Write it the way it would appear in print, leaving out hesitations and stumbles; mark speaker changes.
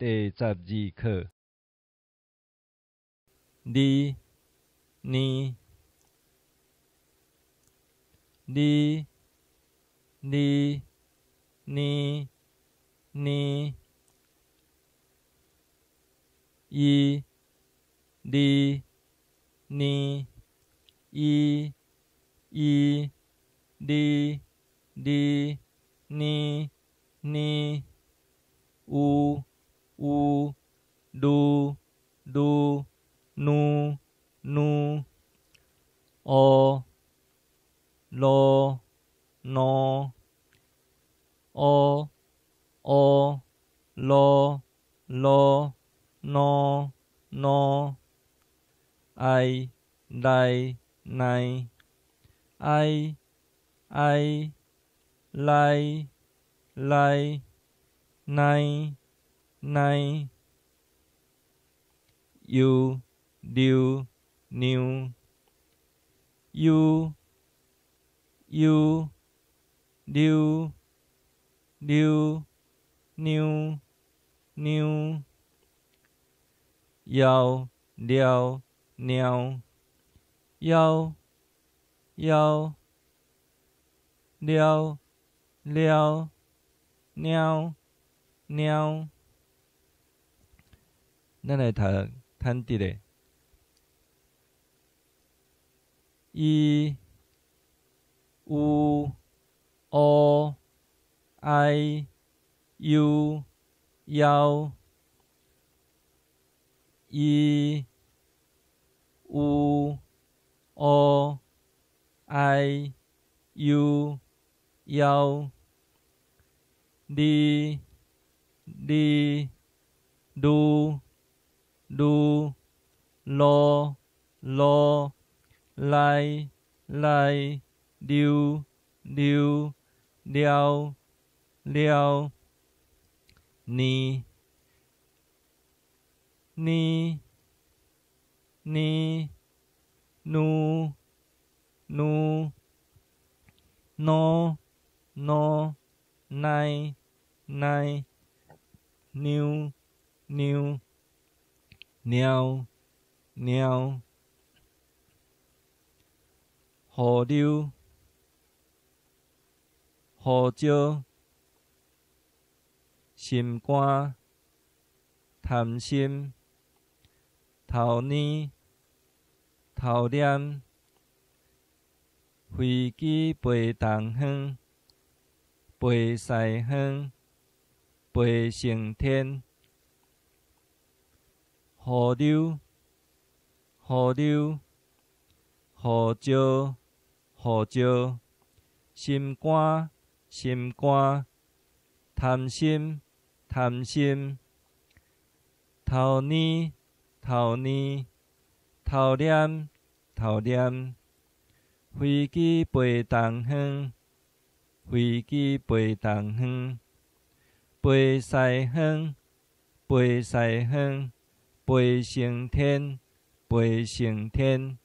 Speaker 1: 第十二課。你、你、你、你、你、你、伊、你、你、伊、伊、你、你、你、你、有、有、愈、愈、愈、愈、烏、路、路、烏、烏、路、路、路、路、愛、來、來、愛、愛、來、來、來、來、又、溜、溜、又、又、溜、溜、溜、溜、枵、撩、貓、枵、枵、撩、撩、貓、貓。咱來讀坦直的，伊、有、烏、愛、有、枵、伊、有、烏、愛、有、枵、你、你、愈、愈、路、路、來、來、溜、溜、撩、撩、呢、呢、呢、努、努、喏、喏、奈、奈、妞、妞、貓、貓、河流、胡椒、心肝、貪心、頭呢、頭念、飛機飛東方、飛西方、飛升天、河流、河流、胡椒、胡椒、心肝、心肝、貪心、貪心、頭呢、頭呢、頭念、頭念、飛機飛東方、飛機飛東方、飛西方、飛西方、飛升天、飛升天。